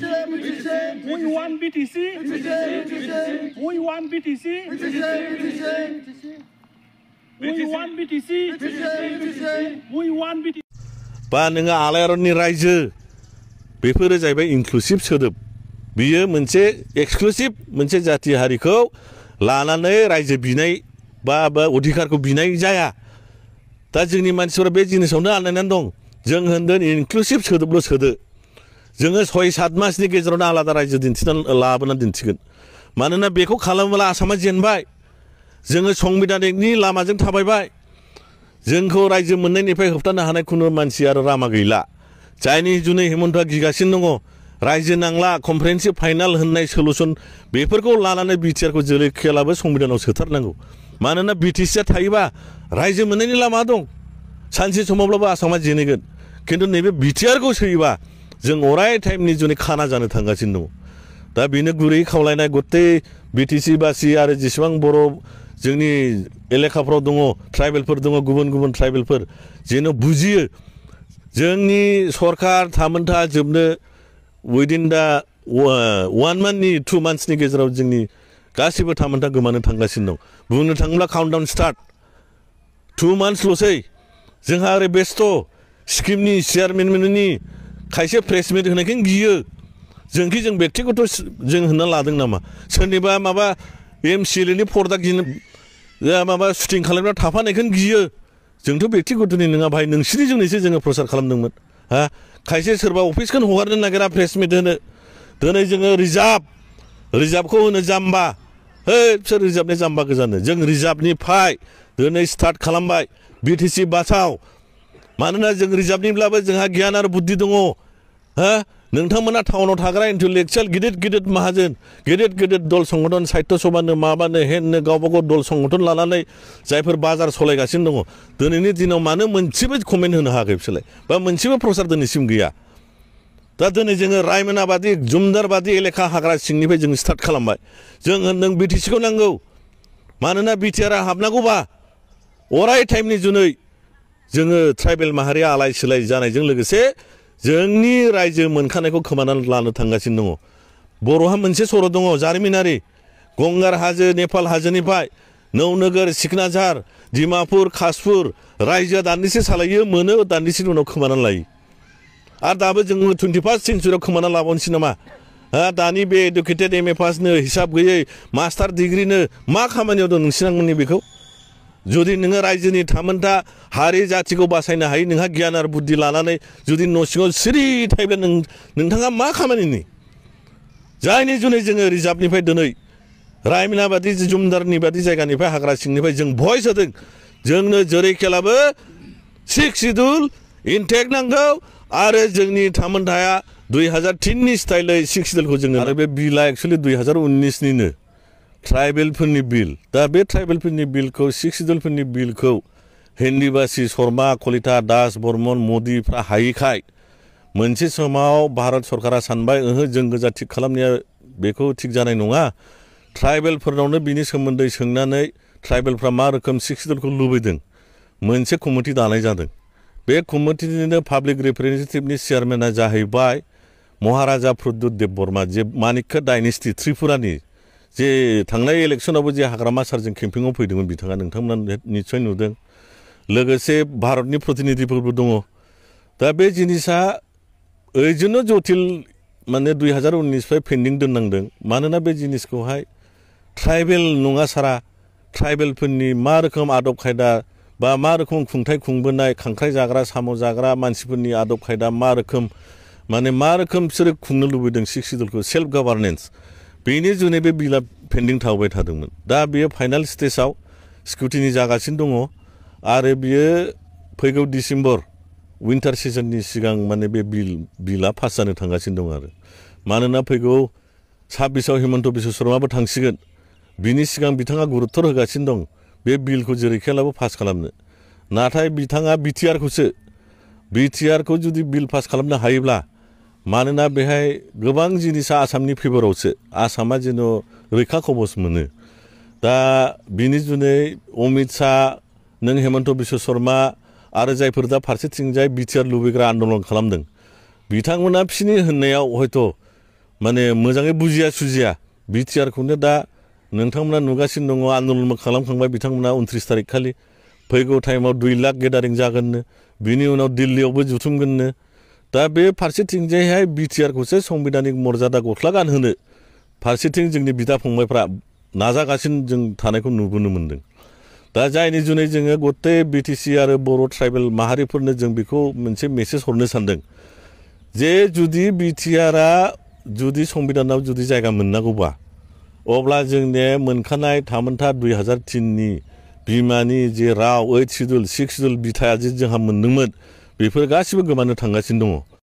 We want BTC. We want BTC. We want BTC. We want BTC. बा नोङो आलायारननि रायजो बेफोरो जाहैबाय इनक्लुसिभ सोदोब बियो मोनसे एक्सक्लुसिभ मोनसे जाथि हारिखौ लानानै रायजो बिनाय बा अधिकारखौ बिनाय जाया दा जोंनि मानसिफोरा बे जिनिसावनो आलायनानै दं जों होनदों इनक्लुसिभ सोदोबल' सोदो जोङो 6-7 मासनि गेजेरावनो आलादा रायजो दिन्थिनानै लाबोनानै दिन्थिगोन मानोना बेखौ खालामोब्ला आसामा जेनबाय जोङो संबिधानिकनि लामाजों थाबायबाय जोंखौ रायजो मोननायनिफ्राय होबथानो हानाय खुनु मानसि आरो लामा गैला जायनि जुनै हेमन्तआ गिगासिनो दङ रायजो नांला कनफारेन्स फाइनाल होननाय सलुसन बेफोरखौ लानानै बिटिआरखौ जोलै खेलाबो संबिधानाव सोथारनांगौ मानोना बिटिसिआ थायोबा रायजो मोननायनि लामा दं सानसे समावब्लाबो आसामा जेनगोन खिन्थु नैबे बिटिआरखौ सोयोबा जों अराय टाइमनि जुनै खाना जानो थांगासिनो दङ दा बेनो गुरै खावलायनाय गथै बिटिसि बासि आरो जेसेबां बर' जोंनि एलेखाफ्राव दङ ट्राइबेलफोर दङ गुबुन गुबुन ट्राइबेलफोर जेन' बुजियो जोंनि सरकार थामोनथा जोबनो उइदिन दा 1 मान्थनि 2 मान्थ्सनि गेजेराव जोंनि गासिबो थामोनथा गोमानो थांगासिनो दं बुंनो थाङोब्ला काउन्टडाउन स्टार्ट 2 मान्थ्सल'सै जोंहा ओरै बेस्थ' स्किमनि चेयारमेननि खायसे प्रेस मिट होनायखौ गियो जोंखि जों बेक्तिगत जों होनना लादों नामा सोरनिबा माबा एमसिएलएनि पर्दा गिनो माबा शुटिं खालामग्रा थाफानायखौ गियो जोंथ' बेक्तिगतनि नङा भाई नोंसिनि जोंनिसो जोङो प्रसार खालामदोंमोन हा खायसे सोरबा अफिसखौनो हगारनो नागिरा प्रेस मिट होनो दिनै जोङो रिजार्भखौ होनो जाम्बा है बिसोर रिजार्भनि जाम्बा गोजानो जों रिजार्भनिफ्राय दिनै स्टार्ट खालामबाय बिटिसि बासाव मानोना जों रिजार्भनिब्लाबो जोंहा गियान आरो बुद्धि दङ हा नोंथांमोना टाउनाव थाग्रा इन्टेलेक्चुवेल गिदिर माहाजोन गिदिर दल संगठन साहित्य सभानो माबानो हेननो गावबागाव दल संगठन लानानै जायफोर बाजार सलायगासिनो दङ दिनैनि दिनाव मानो मोनसेबो कमेन्ट होनो हायाखै बिसोरलाय बा मोनसेबो प्रसार दिनैसिम गैया दा दिनै जोङो रायमोनाबादि जुमदारबादि एलेखा हाग्रा सिंनिफ्राय जों स्टार्ट खालामबाय जों होनदों बिटिसिखौ नांगौ मानोना बिटिआरआ हाबनांगौबा अराय टाइमनि जुनै जोङो ट्राइबेल माहारिया आलाय सिलाय जानायजों लोगोसे जोंनि रायजो मोनखानायखौ खोमानानै लानो थांगासिनो दङ बर'हा मोनसे सर' दङ जारिमिनारि गंगार हाजो नेपाल हाजोनिफ्राय नौनोगोर सिकनाझार डिमापुर कासपुर रायजोआ दान्दिसे सालायो मोनो दान्दिसेनि उनाव खोमानानै लायो आरो दाबो जोङो 21st सेन्चुरियाव खोमाना लाबावनोसै नामा दानि बे एडुकेटेड एमए पासनो हिसाब गैयै मास्टार डिग्रिनो मा खामानियाव दं नोंसिनांमोननि बेखौ जुदि नोङो रायजोनि थामोनथा हारि जाथिखौ बासायनो हायो नोंहा गियान आरो बुद्धि लानानै जुदि न' सिङाव सिरि थायोब्ला नोंथाङा मा खामानिनि जायनि जुनै जोङो रिजार्भनिफ्राय दिनै रायमना बादि जुमदारनि बादि जायगानिफ्राय हाग्रा सिंनिफ्राय जों भइस होदों जोंनो जेरैखेलाबो 6 शिड्युल इनटेक नांगौ आरो जोंनि थामोनथाया 2003नि स्टाइलै 6 शिड्युलखौ जोंनो आरो बे बिला एक्चुअलि 2019निनो ट्राइबेलफोरनि बिल दा बे ट्राइबेलफोरनि बिलखौ 6 शिड्युलफोरनि बिलखौ हिन्दीबासि शर्मा कलिता दास बर्मन मोदीफ्रा हायैखाय मोनसे समाव भारत सरकारा सानबाय जों गोजा थिग खालामनाया बेखौ थिग जानाय नङा ट्राइबेलफोरनावनो बिनि सोमोन्दै सोंनानै ट्राइबेलफ्रा मा रोखोम 6 शिड्युलखौ लुबैदों मोनसे कमिटि दानाय जादों बे कमिटिनिनो पाब्लिक रिप्रेजेन्टेटिभनि चेयारमेना जाहैबाय महाराजा प्रद्युत देब बर्मा जे मानिक्य डाइनेस्टि त्रिपुरानि जे थांनाय इलेक्सनावबो जे हाग्रामा सारजों केम्पिंआव फैदोंमोन बिथाङा नोंथांमोना निस्सय नुदों लोगोसे भारतनि प्रतिनिधिफोरबो दङ दा बे जिनिसा ओरैनो जटिल माने 2019निफ्राय पेन्डिं दोननांदों मानोना बे जिनिसखौहाय ट्राइबेल नङा सारा ट्राइबेलफोरनि मा रोखोम आदब खायदा बा मा रोखोम खुंथाय खुंबोनाय खांख्राइ जाग्रा साम' जाग्रा मानसिफोरनि आदब खायदा मा रोखोम बिसोरो खुंनो लुबैदों 6 शिड्युलखौ सेल्फ गभार्नेन्स बेनि जुनै बे बिला पेन्डिं थाबाय थादोंमोन दा बेयो फाइनाल स्टेजाव स्क्रुटिनि जागासिनो दङ आरो बियो फैगौ डिसेम्बर विन्टार सिजननि सिगां माने बे बिला पास जानो थांगासिनो दं आरो मानोना फैगौ 26आव हेमन्त बिश्व शर्माबो थांसिगोन बिनि सिगां बिथाङा गुरुत्तर होगासिनो दं बे बिलखौ जेरैखेलाबो पास खालामनो नाथाय बिथाङा बिटिआरखौ जुदि बिल पास खालामनो हायोब्ला मानोना बेहाय गोबां जिनिसा आसामनि फेभरावसो आसामा जेन' रैखा कबच मोनो दा बिनि जुनै अमित शाह नों हेमन्त बिश्व शर्मा आरो जायफोर दा फारसेथिंजाय बिटिआर लुबैग्रा आन्दलन खालामदों बिथांमोना बिसिनि होननायाव हयथ' माने मोजाङै बुजिया सुजिया बिटिआरखौनो दा नोंथांमोना नुगासिनो दङ आन्दलनबो खालामखांबाय बिथांमोना 29 तारिख खालि फैगौ टाइमाव 2 लाख गेदारिं जागोननो बिनि उनाव दिल्लीयावबो जुथुमगोननो दा बे फारसेथिंजायहाय बिटिआरखौसो संबिधानिक मर्यादा गस्ला गानहोनो फारसेथिं जोंनि बिदा फंबायफ्रा नाजागासिनो जों थानायखौ नुबोनो मोन्दों दा जायनि जुनै जोङो गते बिटिसि आरो बर' ट्राइबेल माहारिफोरनो जों बेखौ मोनसे मेसेज हरनो सानदों जे जुदि बिटिआरआ जुदि संबिधानाव जुदि जायगा मोननांगौबा अब्ला जोंने मोनखानाय थामोनथा 2003 नि बिमानि जे राव 8 सिडुल 6 सिडुल बिथाया जे जोंहा मोनदोंमोन बेफोर गासिबो गोमानो थांगासिनो दङ